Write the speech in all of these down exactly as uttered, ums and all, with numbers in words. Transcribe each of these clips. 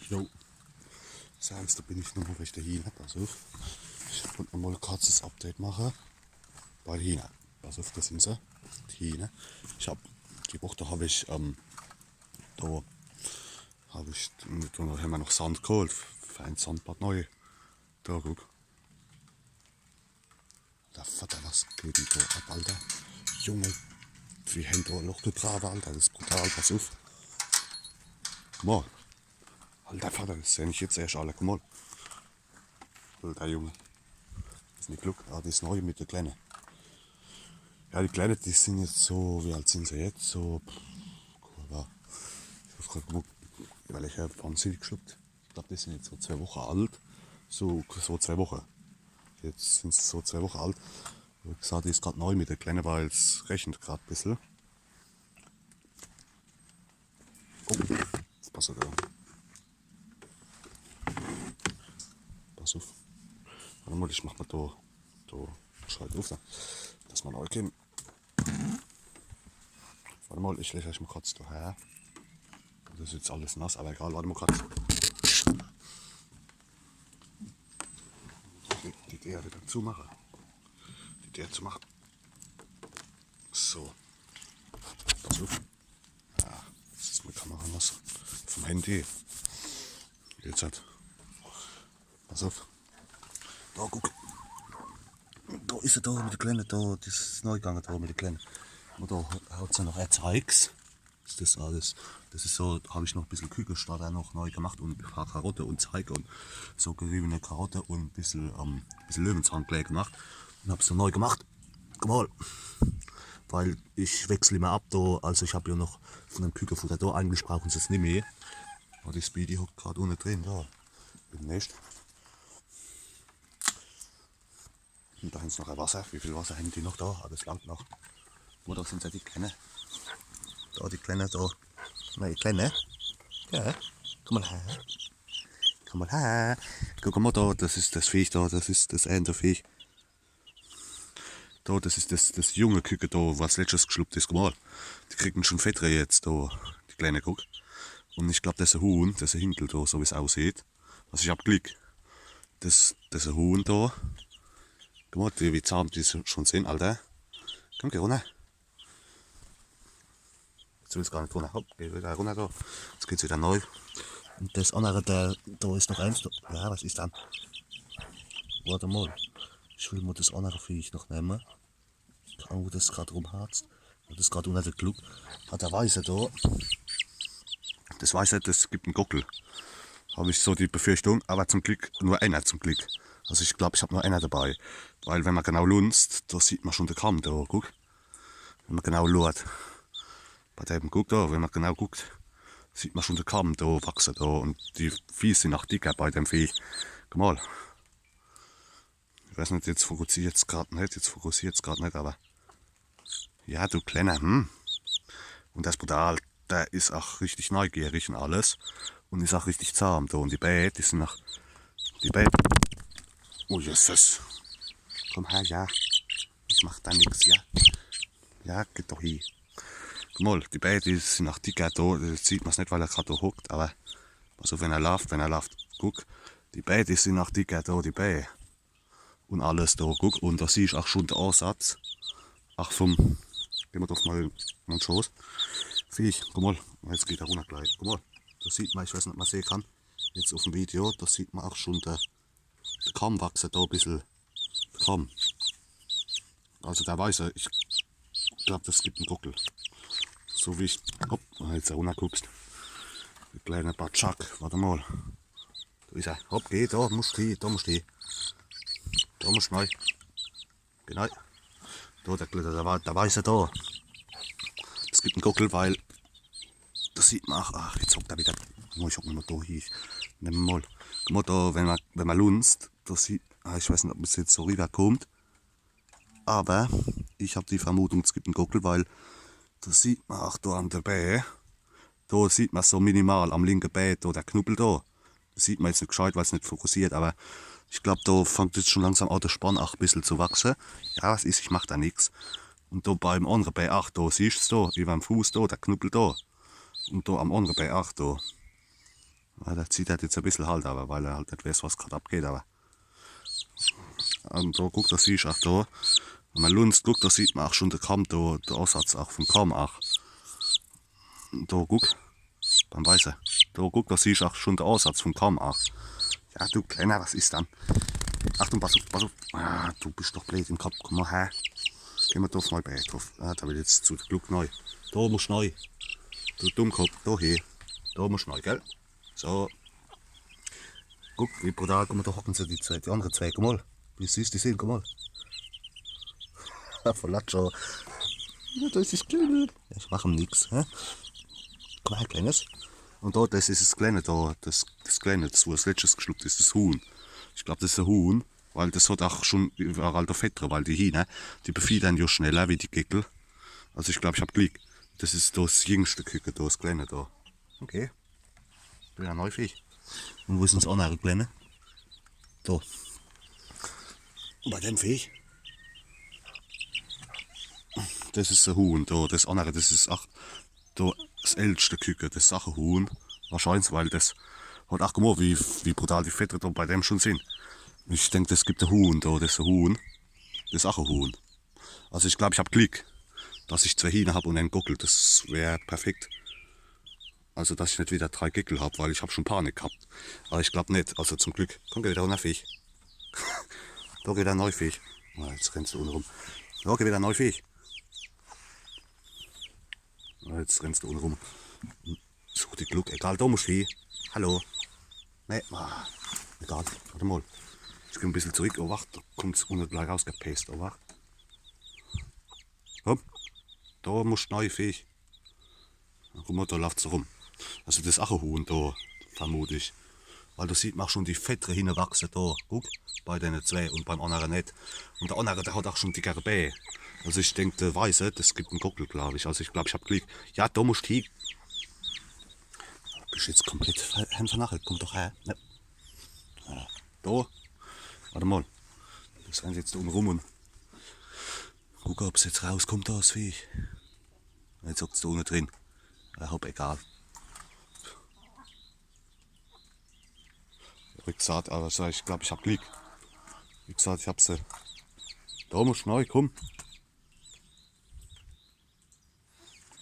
Jo. Servus, do bin ich nochmol wege de Hiehner. Pass uff. Ich wollt nochmol e kurzes Update mache. Bei de Hiehner. Pass uff, do sin se. Die Hiehner. Ich hab, die Woch, do hab ich, ähm, do hab ich, do hawwe mer noch Sand geholt. Fer e Sandbad nei. Do, guck. Der Vatter, was geht denn do ab, Alter? Junge, wie hen do e Loch gegraawe, Alter. Das is brutal, pass uff. Guck mol. Alter Vatter, das seh ich jetzt erscht, Alter. Guck mol. Alter Junge. Das is net klug. Ah, die is nei mit de Klenne. Ja, die Klenne, die sin jetzt so, wie alt sin se jetzt? So, pff, guck mol, ich muss grad mol iwwerlege, wann sin die geschluppt? Ich glaab, die sin jetzt so zwee Woche alt. So, so zwee Woche. Jetzt sin se so zwee Woche alt. Wie gesaat, die is grad nei mit de Klenne, weil's regnet grad e bissel. Oh, jetzt passt er do. Pass uff. Wart mol, ich mach mol do, do, schalt uff, dass mer nei kenne. Wart mol, ich leg eich mol kurz do her. Das is jetzt alles nass, awwer egal, wart mol kurz. Die, die Deer widder zumache. Die Deer zumache. So. Pass uff. Ja, das is mei Kamera nass. Vum Handy. Jetzt halt. Pass uff. Do, guck. Do is er do mit de Klenne, do, das is nei gange do mit de Klenne. Un do hat se noch e Zeigs. Is das alles? Das is so, hab ich noch e bissel Kükestarter noch nei gemacht un e paar Karotte un Zeig un so geriwwene Karotte un e bissel, ähm, e bissel Löwenzahnklee gemacht un hab se nei gemacht. Guck mol. Weil ich wechsel immer ab do, also ich hab jo noch vun dem Kükefutter do, eigentlich brauche se's nimmi. Awwer die Speedy hockt grad unne drin, do. Im Nescht. Un do hinne is noch e Wasser. Wie viel Wasser hen die noch do? Awwer es langt noch. Wo, do sin se, die Klenne. Do, die Klenne, do. Na, die Klenne. Ja. Kumm mol her. Kumm mol her. Guck mol do, das is das Viech do, das is das ääne Viech. Do, das is das, das junge Küke do, was letschtes geschluppt is. Guck mol. Die kriegen schun Feddere jetzt do, die Klenne, guck. Un ich glaab, das is e Huhn, das is e Hinkel do, so wie's aussieht. Also ich hab Glick. Das, das is e Huhn do. Guck mol, die, wie zahm die schun sin, Alter. Kumm, geh runner. Jetzt will's gar net runner. Hopp, geh widder runner do. Jetzt geht's widder nei. Un das annere, do, do is noch eens do. Ja, was is dann? Wart mol. Ich will mol das annere Viech noch nemme. Kee Ahnung, wo das grad rumharzt. Das is grad unner de Gluck. Ah, der Weiße do. Das Weiße, das gibt en Gockel. Hab ich so die Befürchtung, awwer zum Glick nur ääner, zum Glick. Also ich glaab, ich hab nur ääner debei. Weil wenn mer genau lunzt, do sieht mer schun de Kamm do, guck. Wenn mer genau luert. Bei dem, guck do, wenn mer genau guckt, sieht mer schun de Kamm do wachse do. Un die Fieß sin aach dicker bei dem Viech. Guck mol. Ich weiß net, jetzt fokussiert's grad net, jetzt fokussiert's grad net, awwer. Ja, du Klenne, hm? Un das is brutal, der is aach richtig neugierig un alles. Un is aach richtig zahm, do. Un die Bää, die sin aach, die Bää. Oh, Jesus. Kumm her, ja. Ich mach der nix, ja. Ja, geh doch hie. Guck mol, die Bää, die sin aach dicker do, do sieht mer's net, weil er grad do hockt, awwer also wenn er laaft, wenn er laaft, guck, die Bää, die sin aach dicker do, die Bää. Un alles do, guck, un do siehsch aach schun de Ansatz. Aach vum, geh mol doch mol in mei Schoß. Viech, guck mol, jetzt geht er runner glei. Guck mol, do sieht mer, ich weiß net, ob mer sehe kann, jetzt uffm Video, do sieht mer aach schun de, de Kamm wachse, do e bissel de Kamm. Also der Weiße, ich glaab, das gibt en Gockel. So wie ich, hopp, jetzt runnergucksch. De kleine Batschak, wart mol. Do is er. Hopp, geh, do musch hie, do musch hie. Do musch nei. Genau. Do, der, der, der, der Weiße do. Es gibt en Gockel, weil das sieht mer aach. Ach, jetzt hockt er widder. Oh, ich hock mol do hie. Nemm mol. Guck mol do, wenn mer, wenn mer lunzt, das sieht, ah, ich weiß net, ob es jetzt so riwwerkummt. Awwer ich hab die Vermutung, es gibt en Gockel, weil das sieht mer aach do an de Bää. Do sieht mer's so minimal am linke Bää, do der Knubbel do. Das sieht mer jetzt net gscheit, weil's net fokussiert, awwer ich glaab, do fangt jetzt schun langsam an, de Spann aach e bissel zu wachse. Ja, was is, ich mach der nix. Un do beim annere Bää aach, do siehsch's do, iwwerm Fuß do, der Knubbel do. Un do am annere Bää aach do. Ah, der zittert jetzt e bissel halt, awwer weil er halt net weeß, was grad abgeht, awwer. Un do, guck, do siehsch ach do. Wenn mer lunzt, guck, do sieht mer ach schun de Kamm do, de Ansatz ach vum Kamm ach. Do, guck. Beim Weiße. Do, guck, do siehsch ach schun de Ansatz vum Kamm ach. Ja, du Klenner, was is dann? Achtung, pass uff, pass uff. Ah, du bisch doch bleed im Kopp. Kumm mol her. Geh mol do uff mei Bett druff. Ah, der will jetzt zu de Gluck nei. Do musch nei. Du Dummkopp, do hie. Do musch nei, gell? So. Guck, wie brutal, guck mol, do hocke se, die zwee, die annere zwee, guck mol. Wie süß die sin, guck mol. Verlatscho. Ja, do is es Klene. Ja, ich mach em nix, hä? Guck mol, e Klenes. Un do, des is es Klene do, des, des Klene, des, wo als letschtes geschluppt is, des Huhn. Ich glaab, des is e Huhn, weil des hot ach schun iwwerall do Feddere, weil die Hinner, die befiedere jo schneller wie die Geckel. Also ich glaab, ich hab Glick. Des is des jingschte Kücke do, es Klene do. Okay. Widder e neit Viech. Un wo is dann es annere Klene? Do. Bei dem Viech. Des is e Huhn, do, des annere, des is ach, do, es ältschte Kücke, des is ach e Huhn. Wahrscheinlich, weil des hot ach, guck mol, wie, wie brutal die Feddere do bei dem schun sin. Ich denk, des gibt e Huhn, do, des is e Huhn. Des is ach e Huhn. Also ich glaab, ich hab Glick, dass ich zwee Hinner hab un en Gockel. Des wär perfekt. Also, dass ich net widder drei Geckel hab, weil ich hab schun Panik gehabt. Awwer ich glaab net, also zum Glick. Kumm, geh widder unner, Viech. Do, geh widder nei, Viech. Ah, jetzt rennsch du unne rum. Do, geh widder nei, Viech. Ah, jetzt rennsch du unne rum. Such die Gluck. Egal, do musch hie. Hallo. Nee, ah, egal. Wart emol. Ich geh e bissel zurick. Owacht, do kummt's unne glei rausgepest. Owacht. Kumm. Do musch nei, Viech. Na, guck mol, do laaft's rum. Also des is ach e Huhn do, vermut ich. Weil do sieht mer ach schun die Feddere hinne wachse do. Guck, bei dene zwee un beim annere net. Un de annere, der hot ach schun dickere Bää. Also ich denk, de Weiße, des gibt en Gockel, glaab ich. Also ich glaab, ich hab Glick. Ja, do musch hie. Bisch jetzt komplett ver-, hen vernachelt. Kumm doch her. Ne. Ja. Do. Wart emol. Des rennt jetzt do unne rum un guck, ob's jetzt rauskummt, des Viech. Jetzt hockt's do unne drin. Ja, hopp, egal. Wie gesaat, awwer so, ich glaab, ich hab Glick. Wie gesaat, ich hab se. Do musch nei, kumm.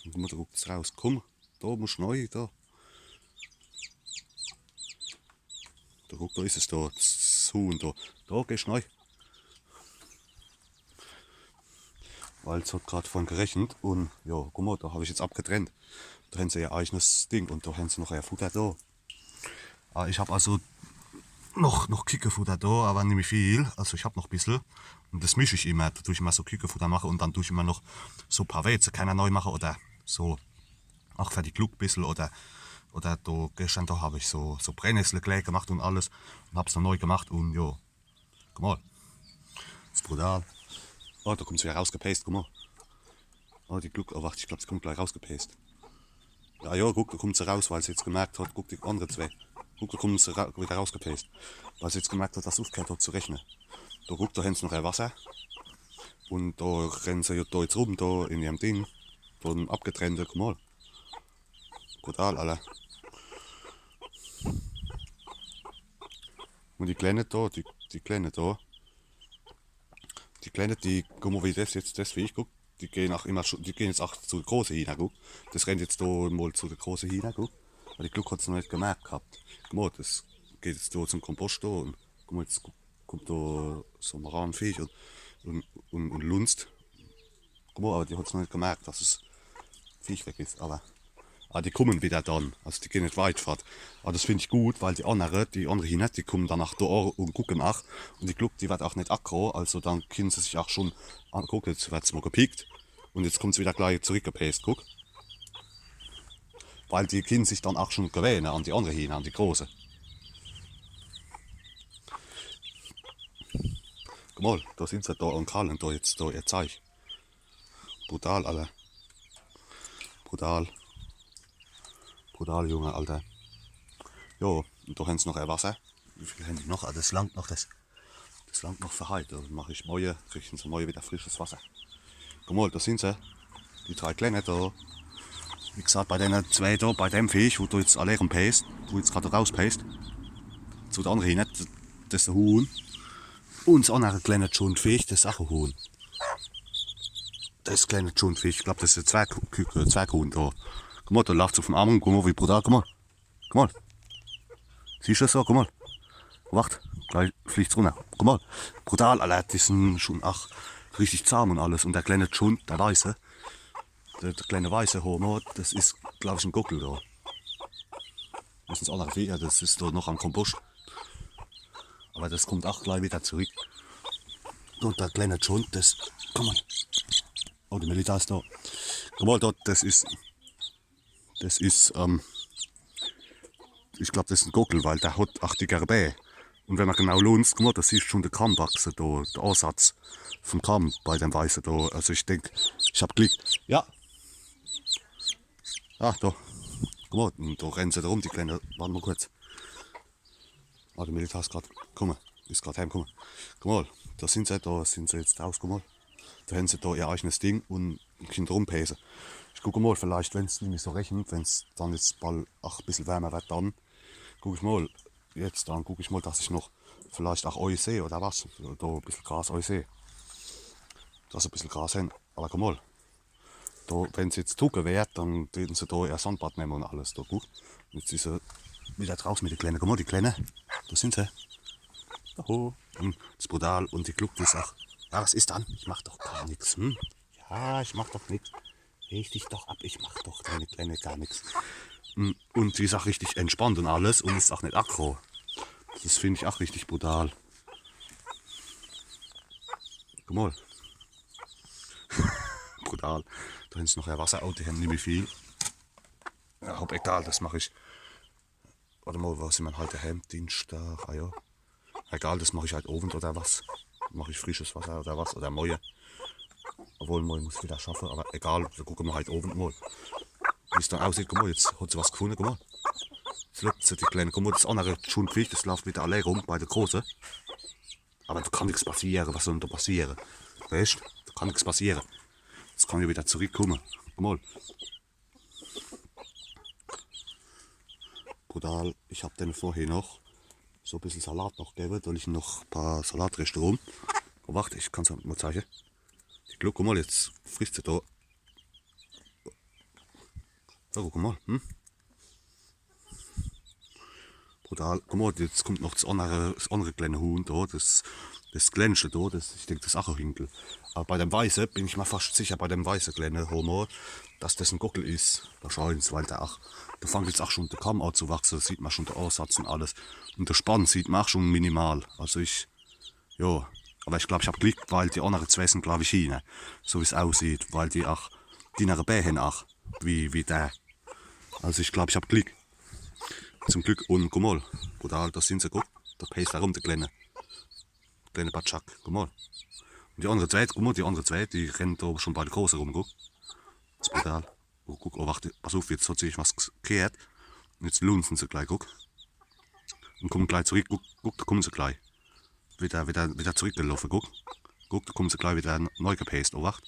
Guck mol, do guckt's raus. Kumm, do musch nei, do. Do, guck, do is es, do, des Huhn, do. Do, gehsch nei. Weil es hot grad vorhin geregent un, jo, guck mol, do hab ich jetzt abgetrennt. Do hen se ihr eichenes Ding un do hen se noch ihr Fudder do. Ah, ich hab also noch, noch Kickefudder do, awwer nimmi viel. Also ich hab noch e bissel. Un des misch ich immer. Do du ich immer so Kickefudder mache un dann du ich immer noch so paar Weizekerner nei mache oder so. Ach, fer die Gluck e bissel oder, oder do geschtern, do hab ich so, so Brennnesselklää gemacht un alles un hab's dann nei gemacht un jo. Guck mol. Des is brutal. Oh, do kummt se widder rausgepest, guck mol. Oh, die Gluck, oh, wart, ich glaab, se kummt glei rausgepest. Ja, jo, guck, do kummt se raus, weil se jetzt gemerkt hot, guck, die annere zwee. Guck, do kummt se ra-, widder rausgepest. Weil se jetzt gemerkt hot, dass uffgheert hot zu regne. Do, guck, do hen se noch ihr Wasser. Un do renne se jo do jetzt rum, do in ihrem Ding. Do abgetrennte, guck mol. Brutal, Alter. Un die Klene do, die, die Klene do. Die Klene, die, guck mol, wie des jetzt, des, wie ich guck, die gehn ach immer scho-, die gehn jetzt ach zu de große Hinner, guck. Des rennt jetzt do mol zu de große Hinner, guck. Weil die Gluck hot's noch net gemerkt gehabt. Guck mol, des geht jetzt do zum Kompost do un guck mol, jetzt gu-, kummt do so e Maranviech un, un, un, un lunzt. Guck mol, awwer die hot's noch net gemerkt, dass es Viech weg is, awwer, awwer die kummen widder dann, also die gehn net weit fort. Awwer des find ich gut, weil die annere, die annere Hinner, die kummen dann ach do un gucken ach. Un die Gluck, die werd ach net aggro, also dann kinne se sich ach schun an-, guck, jetzt werd's mol gepickt. Un jetzt kummt se widder glei zurickgepest, guck. Weil die kinne sich dann ach schun gewähne an die annere Hinner, an die große. Guck mol, do sin se do un krallen do jetzt do ihr Zeich. Brutal, Alter. Brutal. Brutal, Junge, Alter. Jo, un do hen se noch ihr Wasser. Wie viel hen die noch? Ah, des langt noch, des, des langt noch fer heit. Do mach ich moie, kriegen se moie widder frisches Wasser. Guck mol, do sin se. Die drei Klene do. Wie gesagt, bei denne zwee do, bei dem Viech, wo du jetzt alle rumpäst, wo jetzt grad rauspäst, zu der annere hin, das is e Huhn. Un das annere kleine Schundviech, das is ach e Huhn. Das kleine Schundviech, ich glaub, das is e Zwerg-, Kü-, Zwerghuhn do. Guck mol, do lauft so vum Arm rum, guck mol, wie brutal, guck mol. Guck mol. Siehsch du das so? Guck mol. Wart, gleich fliegt's runner. Guck mol. Brutal, Alter, die sin schun ach richtig zahm un alles. Un der kleine Schund, der weiße, der, der kleine weiße Homo, das is, glaub ich, e Gockel do. Das is ach noch, ja, das is do noch am Kompost. Awwer das kummt ach gleich widder zurick. Un der kleine Schund, das, guck mol. Oh, die Melita is do. Guck mol, dort, das is, das is, ähm, ich glaub, das is e Gockel, weil der hot ach dickere Bää. Un wenn mer genau lunzt, guck mol, do siehsch schun de Kamm wachse do, de Ansatz vum Kamm bei dem Weiße do. Also ich denk, ich hab Glick. Ja. Ah, do. Guck mol, do rennen se do rum, die Kleine. Wart mol kurz. Ah, die Melita is grad, guck mol, is grad heimkumme. Guck mol, do sin se, do sin se jetzt raus, guck mol. Do hen se do ihr eigenes Ding un kenne rumpäse. Ich guck mol, vielleicht, wenn's nimmi so rechent, wenn's dann jetzt bald ach e bissel wärmer werd, dann guck ich mol, jetzt, dann guck ich mol, dass ich noch vielleicht ach Ei seh oder was. Do e bissel Gras Ei seh. Dass se e bissel Gras hen. Awwer guck mol. Do, wenn's jetzt drucke werd, dann däten se do ihr Sandbad nemme un alles. Do, guck. Jetzt is se widder draus mit de Kleine. Guck mol, die Kleine. Do sin se. Oho. Hm, das is brutal. Un die gluckt, die is ach. Ja, was is dann? Ich mach doch gar nix. Hm? Ja, ich mach doch nix. Reg dich doch ab, ich mach doch, deine Kleine, gar nix. Hm, un die is ach richtig entspannt un alles un is ach net aggro. Das find ich ach richtig brutal. Guck mol. Brutal. Do hinne is noch e Wasser. Oh, die hen nimmi viel. Ja, hopp, egal, das mach ich. Wart mol, was sin mer heit, heim? Dienstag, ah ja. Egal, das mach ich heit Owend oder was. Mach ich frisches Wasser oder was, oder moie. Obwohl, moie muss ich widder schaffe, awwer egal, do gucke mer heit Owend mol, wie's dann aussieht. Guck mol, jetzt hot se was gefunne, guck mol. Jetzt lockt se die Kleine. Guck mol, das annere Schundviech, das lauft widder allee rum bei de Große. Awwer do kann nix passiere, was soll dann do passiere? Weescht, do kann nix passiere. Das kann jo widder zurickkumme. Guck mol. Brutal, ich hab denne vorher noch so e bissel Salat noch gewwe, do liegen noch e paar Salatreschte rum. Oh, wart, ich kann's mol zeige. Die Gluck, guck mol, jetzt frisst se do. Ja, guck mol, hm? Brutal. Guck mol, jetzt kummt noch das annere, das annere kleine Huhn do, das, das klenschte do, das, ich denk, das is ach e Hinkel. Awwer bei dem Weiße bin ich mer fascht sicher, bei dem weiße kleine Homo, dass das e Gockel is. Wahrscheinlich, weil der ach, do fangt jetzt ach schun de Kamm a zu wachse, do sieht mer schun de Ansatz un alles. Un de Spann sieht mer ach schun minimal. Also ich, jo, awwer ich glaub, ich hab Glick, weil die annere zwee sin, glaub ich, Hiehner. So wie's aussieht, weil die ach dinnere Bää hen ach, wie, wie der. Also ich glaub, ich hab Glick. Zum Glück. Un guck mol, brutal, do sin se, guck. Do päst erum, de kleine, kleine Batschak, guck mol. Un die annere zwee, guck mol, die annere zwee, die rennen do schun bei de Große rum, guck. Das is brutal. Oh, guck, oh, wart, pass uff, jetzt hot sich was g-, gheert. Un jetzt lunzen se gleich, guck. Un kummen gleich zurick, guck, guck, do kummen se gleich. Widder, widder, widder zurickgeloffe, guck. Guck, do kummen se gleich widder nei gepäst, oh, wart.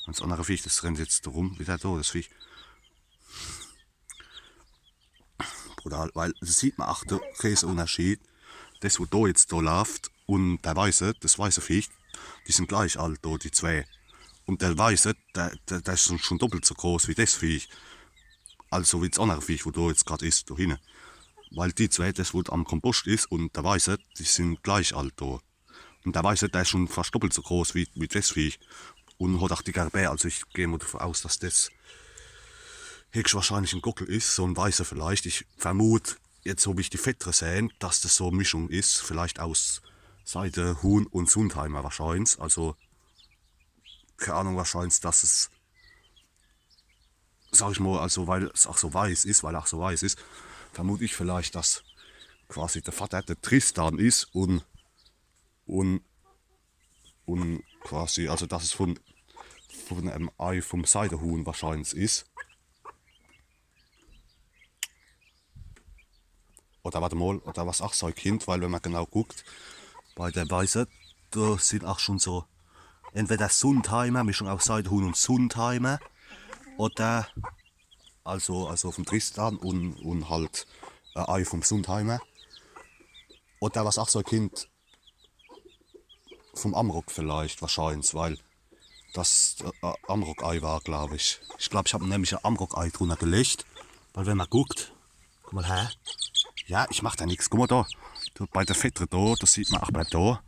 Un das annere Viech, das rennt jetzt do rum, widder do, das Viech. Brutal, weil do sieht mer ach de Rieseunnerschied. Das, wo do jetzt do lauft, un der Weiße, das weiße Viech, die sin gleich alt do, die zwee. Un der Weiße, der, der, der is schun, schun doppelt so groß wie das Viech. Also wie das annere Viech, wo do jetzt grad is, do hinne. Weil die zwee, das, wo am Kompost is, un der Weiße, die sin gleich alt do. Un der Weiße, der is schun fascht doppelt so groß wie, wie das Viech. Un hot ach dickere Bää. Also ich geh mol davun aus, dass das höchstwahrscheinlich e Gockel is, so e Weiße vielleicht. Ich vermut, jetzt so wie ich die Feddere seh, dass das so e Mischung is, vielleicht aus Seidehuhn un Sundheimer wahrscheinlich. Also, kee Ahnung, wahrscheinlich, dass es, sag ich mol, also weil es ach so weiß is, weil er ach so weiß is, vermut ich vielleicht, dass quasi de Vadder de Tristan is un, un, un quasi, also dass es vun, vun em Ei vum Seidehuhn wahrscheinlich is. Oder wart mol, oder was ach sei kinnt, weil wenn mer genau guckt, bei de Weiße, do sin ach schun so entweder Sundheimer, Mischung aus Seidehuhn un Sundheimer, oder, also, also vum Tristan un, un halt e Ei vum Sundheimer. Oder was ach so e Kind vum Amrock vielleicht, wahrscheinlich, weil das e, e Amrock-Ei war, glaub ich. Ich glaub, ich hab nämlich e Amrock-Ei drunner gelegt, weil wenn ma guckt, guck mol her. Ja, ich mach do nix. Guck mol do. Do bei de Feddere do, do sieht ma, ach, bei do,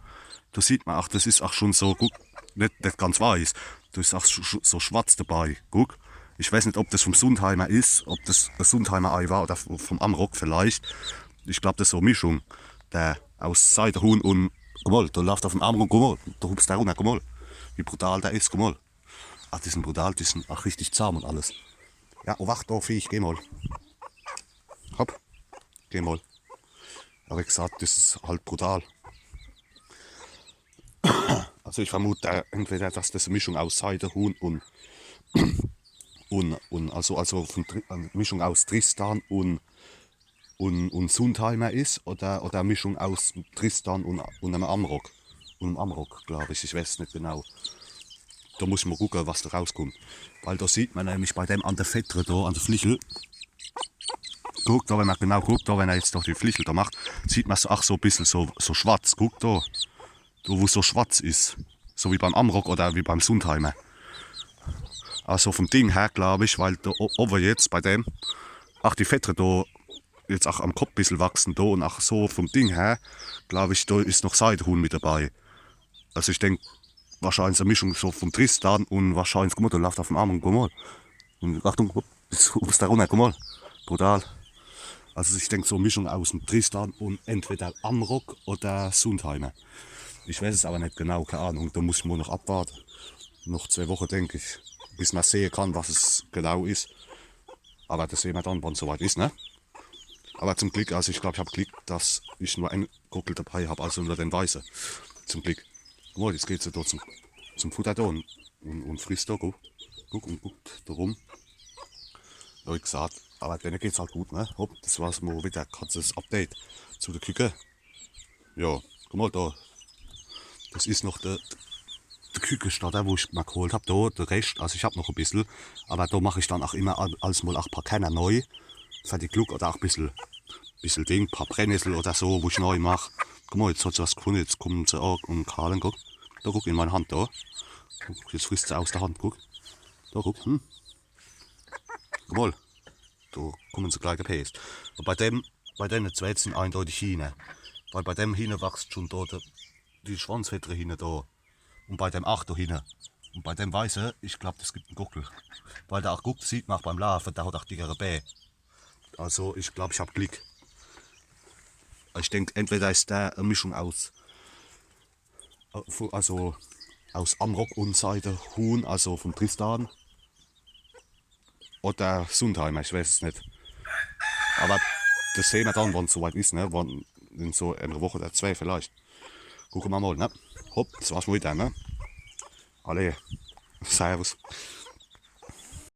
do sieht ma, ach, das is ach schon so, guck, net, net ganz weiß. Do is ach sch-, sch-, so schwarz dabei. Guck. Ich weiß net, ob das vum Sundheimer is, ob das e Sundheimer-Ei war oder v-, vum Amrock vielleicht. Ich glaub, das is so e Mischung. Der aus Seidehuhn un, guck mol, do lauft uff em Amrock, guck mol, do hupst der runner, guck mol. Wie brutal der is, guck mol. Ach, die sin brutal, die sin ach richtig zahm un alles. Ja, oh, wart do, Viech, geh mol. Hopp, geh mol. Aber wie gesagt, das is halt brutal. Also ich vermut, äh, entweder, dass das e Mischung aus Seidehuhn un, un, un also, also vun Tri-, e Mischung aus Tristan un, un, un Sundheimer is, oder, oder e Mischung aus Tristan un, un em Amrock. Un em Amrock, glaub ich, ich weiß es net genau. Do muss ich mol gucke, was do rauskummt. Weil do sieht ma nämlich bei dem an de Feddere do, an de Flichel, guck, do, wenn ma genau guckt, do, wenn er jetzt doch die Flichel do macht, sieht ma so, ach, so e bissel so, so schwarz, guck do. Do, wo so schwarz is. So wie beim Amrock oder wie beim Sundheimer. Also vum Ding her, glaub ich, weil do o-, owwe jetzt bei dem, ach, die Feddere do jetzt ach am Kopp e bissel wachsen do un ach so vum Ding her, glaub ich, do is noch Seidehuhn mit dabei. Also ich denk, wahrscheinlich e Mischung so vum Tristan un wahrscheinlich, guck mol, do lauft uff em Amrock, guck mol. Un Achtung, hopp, jetzt hupst der runner, guck mol. Brutal. Also ich denk so e Mischung aus em Tristan un entweder Amrock oder Sundheimer. Ich weiß es aber net genau, kei Ahnung, do muss ich mol noch abwarte. Noch zwee Woche, denk ich, bis ma sehe kann, was es genau is. Aber das sehn ma dann, wann's soweit is, ne? Aber zum Glück, also ich glaub, ich hab Glück, dass ich nur en Gockel dabei hab, also nur den Weiße. Zum Glück. Guck mol, jetzt geht se do zum, zum Futter do un, un, un frisst do, guck. Guck un guckt do rum. Ja, wie gesagt, aber denne geht's halt gut, ne? Hopp, das war's mol wieder, kurzes Update zu de Küke. Ja, guck mol do. Das is noch de, de Kükestarter, wo ich mol geholt hab. Do, de Rescht, also ich hab noch e bissel. Aber do mach ich dann ach immer al-, als mol ach paar Kerner nei. Fer die Gluck oder ach e bissel, bissel Ding, paar Brennessel oder so, wo ich nei mach. Guck mol, jetzt hat se was gefunne, jetzt kummen se ach un kalen, guck. Do, guck, in mei Hand, do. Guck, jetzt frisst se aus de Hand, guck. Do, guck, hm. Guck mol. Do kummen se gleich gepeest. Un bei dem, bei denne zwee sin eindeutig Hiehner. Weil bei dem hinne wachst schon do de, die Schwanzfeddere hinne do. Un bei dem ach do hinne. Un bei dem Weiße, ich glaub, das gibt en Gockel. Weil der ach guckt, sieht ma ach beim Laafe, der hat ach dickere Bää. Also ich glaub, ich hab Glück. Ich denk, entweder is der e Mischung aus, äh, vu-, also aus Amrock un Seidehuhn, also vum Tristan. Oder Sundheimer, ich weiß es net. Aber das sehn ma dann, wann's soweit is, ne? Wann, in so ener Woch oder zwee vielleicht. Gucke ma mol, ne? Hopp, das war's mol wieder, ne? Alla, servus.